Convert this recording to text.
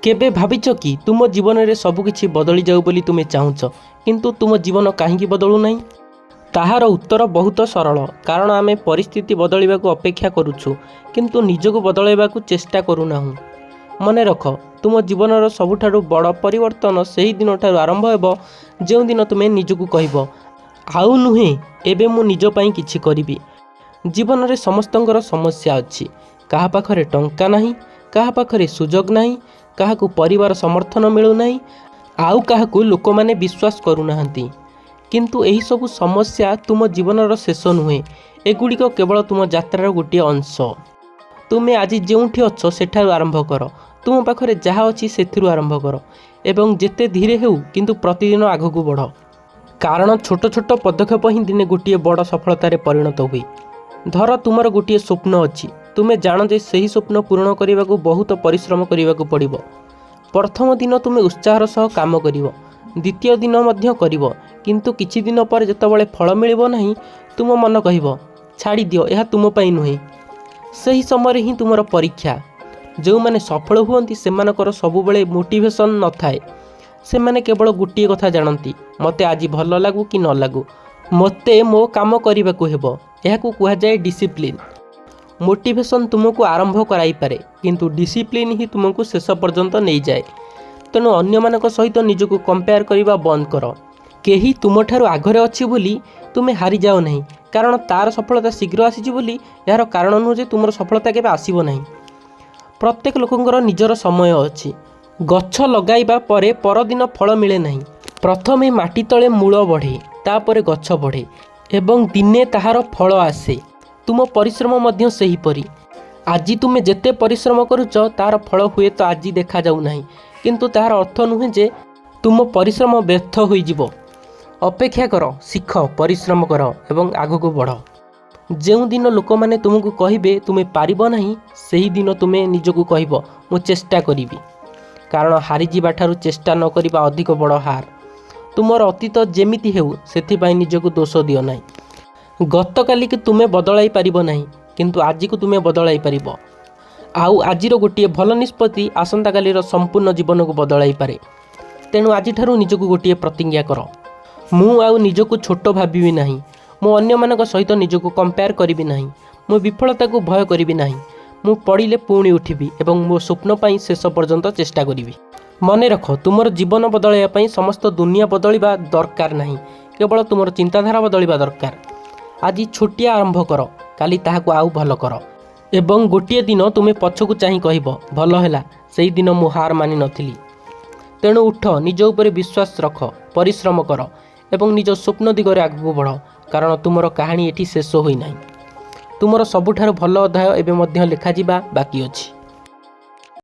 କେବେ ଭାବିଛ କି ତୁମ ଜୀବନରେ ସବୁକିଛି ବଦଳିଯାଉ ବୋଲି ତୁମେ ଚାହୁଁଛ, କିନ୍ତୁ ତୁମ ଜୀବନ କାହିଁକି ବଦଳୁନାହିଁ? ତାହାର ଉତ୍ତର ବହୁତ ସରଳ। କାରଣ ଆମେ ପରିସ୍ଥିତି ବଦଳିବାକୁ ଅପେକ୍ଷା କରୁଛୁ, କିନ୍ତୁ ନିଜକୁ ବଦଳାଇବାକୁ ଚେଷ୍ଟା କରୁନାହୁଁ। ମନେ ରଖ, ତୁମ ଜୀବନର ସବୁଠାରୁ ବଡ଼ ପରିବର୍ତ୍ତନ ସେହି ଦିନଠାରୁ ଆରମ୍ଭ ହେବ, ଯେଉଁଦିନ ତୁମେ ନିଜକୁ କହିବ, "ଆଉ ନୁହେଁ, ଏବେ ମୁଁ ନିଜ ପାଇଁ କିଛି କରିବି।" ଜୀବନରେ ସମସ୍ତଙ୍କର ସମସ୍ୟା ଅଛି। କାହା ପାଖରେ ଟଙ୍କା ନାହିଁ, କାହା ପାଖରେ ସୁଯୋଗ ନାହିଁ, କାହାକୁ ପରିବାର ସମର୍ଥନ ମିଳୁନାହିଁ, ଆଉ କାହାକୁ ଲୋକମାନେ ବିଶ୍ୱାସ କରୁନାହାନ୍ତି। କିନ୍ତୁ ଏହିସବୁ ସମସ୍ୟା ତୁମ ଜୀବନର ଶେଷ ନୁହେଁ। ଏଗୁଡ଼ିକ କେବଳ ତୁମ ଯାତ୍ରାର ଗୋଟିଏ ଅଂଶ। ତୁମେ ଆଜି ଯେଉଁଠି ଅଛ, ସେଠାରୁ ଆରମ୍ଭ କର। ତୁମ ପାଖରେ ଯାହା ଅଛି, ସେଥିରୁ ଆରମ୍ଭ କର ଏବଂ ଯେତେ ଧୀରେ ହେଉ, କିନ୍ତୁ ପ୍ରତିଦିନ ଆଗକୁ ବଢ଼। କାରଣ ଛୋଟ ଛୋଟ ପଦକ୍ଷେପ ହିଁ ଦିନେ ଗୋଟିଏ ବଡ଼ ସଫଳତାରେ ପରିଣତ ହୁଏ। ଧର, ତୁମର ଗୋଟିଏ ସ୍ୱପ୍ନ ଅଛି। ତୁମେ ଜାଣ ଯେ ସେହି ସ୍ୱପ୍ନ ପୂରଣ କରିବାକୁ ବହୁତ ପରିଶ୍ରମ କରିବାକୁ ପଡ଼ିବ। ପ୍ରଥମ ଦିନ ତୁମେ ଉତ୍ସାହର ସହ କାମ କରିବ। ଦ୍ୱିତୀୟ ଦିନ ମଧ୍ୟ କରିବ। କିନ୍ତୁ କିଛି ଦିନ ପରେ ଯେତେବେଳେ ଫଳ ମିଳିବ ନାହିଁ, ତୁମ ମନ କହିବ, "ଛାଡ଼ିଦିଅ, ଏହା ତୁମ ପାଇଁ ନୁହେଁ।" ସେହି ସମୟରେ ହିଁ ତୁମର ପରୀକ୍ଷା। ଯେଉଁମାନେ ସଫଳ ହୁଅନ୍ତି, ସେମାନଙ୍କର ସବୁବେଳେ ମୋଟିଭେସନ୍ ନଥାଏ। ସେମାନେ କେବଳ ଗୋଟିଏ କଥା ଜାଣନ୍ତି, ମୋତେ ଆଜି ଭଲ ଲାଗୁ କି ନ ଲାଗୁ, ମୋତେ ମୋ କାମ କରିବାକୁ ହେବ। ଏହାକୁ କୁହାଯାଏ ଡିସିପ୍ଲିନ୍। ମୋଟିଭେସନ୍ ତୁମକୁ ଆରମ୍ଭ କରାଇପାରେ, କିନ୍ତୁ ଡିସିପ୍ଲିନ୍ ହିଁ ତୁମକୁ ଶେଷ ପର୍ଯ୍ୟନ୍ତ ନେଇଯାଏ। ତେଣୁ ଅନ୍ୟମାନଙ୍କ ସହିତ ନିଜକୁ କମ୍ପେୟାର କରିବା ବନ୍ଦ କର। କେହି ତୁମଠାରୁ ଆଗରେ ଅଛି ବୋଲି ତୁମେ ହାରିଯାଅ ନାହିଁ। କାରଣ ତା'ର ସଫଳତା ଶୀଘ୍ର ଆସିଛି ବୋଲି ଏହାର କାରଣ ନୁହେଁ ଯେ ତୁମର ସଫଳତା କେବେ ଆସିବ ନାହିଁ। ପ୍ରତ୍ୟେକ ଲୋକଙ୍କର ନିଜର ସମୟ ଅଛି। ଗଛ ଲଗାଇବା ପରେ ପରଦିନ ଫଳ ମିଳେ ନାହିଁ। ପ୍ରଥମେ ମାଟି ତଳେ ମୂଳ ବଢ଼େ, ତାପରେ ଗଛ ବଢ଼େ ଏବଂ ଦିନେ ତାହାର ଫଳ ଆସେ। ତୁମ ପରିଶ୍ରମ ମଧ୍ୟ ସେହିପରି। ଆଜି ତୁମେ ଯେତେ ପରିଶ୍ରମ କରୁଛ, ତାହାର ଫଳ ହୁଏତ ଆଜି ଦେଖାଯାଉନାହିଁ, କିନ୍ତୁ ତାହାର ଅର୍ଥ ନୁହେଁ ଯେ ତୁମ ପରିଶ୍ରମ ବ୍ୟର୍ଥ ହୋଇଯିବ। ଅପେକ୍ଷା କର, ଶିଖ, ପରିଶ୍ରମ କର ଏବଂ ଆଗକୁ ବଢ଼। ଯେଉଁଦିନ ଲୋକମାନେ ତୁମକୁ କହିବେ, "ତୁମେ ପାରିବ ନାହିଁ", ସେହିଦିନ ତୁମେ ନିଜକୁ କହିବ, "ମୁଁ ଚେଷ୍ଟା କରିବି।" କାରଣ ହାରିଯିବା ଠାରୁ ଚେଷ୍ଟା ନ କରିବା ଅଧିକ ବଡ଼ ହାର। ତୁମର ଅତୀତ ଯେମିତି ହେଉ, ସେଥିପାଇଁ ନିଜକୁ ଦୋଷ ଦିଅ ନାହିଁ। ଗତକାଲିକୁ ତୁମେ ବଦଳାଇ ପାରିବ ନାହିଁ, କିନ୍ତୁ ଆଜିକୁ ତୁମେ ବଦଳାଇ ପାରିବ। ଆଉ ଆଜିର ଗୋଟିଏ ଭଲ ନିଷ୍ପତ୍ତି ଆସନ୍ତାକାଲିର ସମ୍ପୂର୍ଣ୍ଣ ଜୀବନକୁ ବଦଳାଇପାରେ। ତେଣୁ ଆଜିଠାରୁ ନିଜକୁ ଗୋଟିଏ ପ୍ରତିଜ୍ଞା କର, ମୁଁ ଆଉ ନିଜକୁ ଛୋଟ ଭାବିବି ନାହିଁ। ମୁଁ ଅନ୍ୟମାନଙ୍କ ସହିତ ନିଜକୁ କମ୍ପେୟାର କରିବି ନାହିଁ। ମୁଁ ବିଫଳତାକୁ ଭୟ କରିବି ନାହିଁ। ମୁଁ ପଡ଼ିଲେ ପୁଣି ଉଠିବି ଏବଂ ମୋ ସ୍ୱପ୍ନ ପାଇଁ ଶେଷ ପର୍ଯ୍ୟନ୍ତ ଚେଷ୍ଟା କରିବି। ମନେ ରଖ, ତୁମର ଜୀବନ ବଦଳାଇବା ପାଇଁ ସମସ୍ତ ଦୁନିଆ ବଦଳିବା ଦରକାର ନାହିଁ। କେବଳ ତୁମର ଚିନ୍ତାଧାରା ବଦଳିବା ଦରକାର। ଆଜି ଛୋଟିଆ ଆରମ୍ଭ କର, କାଲି ତାହାକୁ ଆଉ ଭଲ କର ଏବଂ ଗୋଟିଏ ଦିନ ତୁମେ ପଛକୁ ଚାହିଁ କହିବ, "ଭଲ ହେଲା, ସେହିଦିନ ମୁଁ ହାର ମାନିନଥିଲି।" ତେଣୁ ଉଠ, ନିଜ ଉପରେ ବିଶ୍ୱାସ ରଖ, ପରିଶ୍ରମ କର ଏବଂ ନିଜ ସ୍ୱପ୍ନ ଦିଗରେ ଆଗକୁ ବଢ଼। କାରଣ ତୁମର କାହାଣୀ ଏଠି ଶେଷ ହୋଇନାହିଁ। ତୁମର ସବୁଠାରୁ ଭଲ ଅଧ୍ୟାୟ ଏବେ ମଧ୍ୟ ଲେଖାଯିବା ବାକି ଅଛି।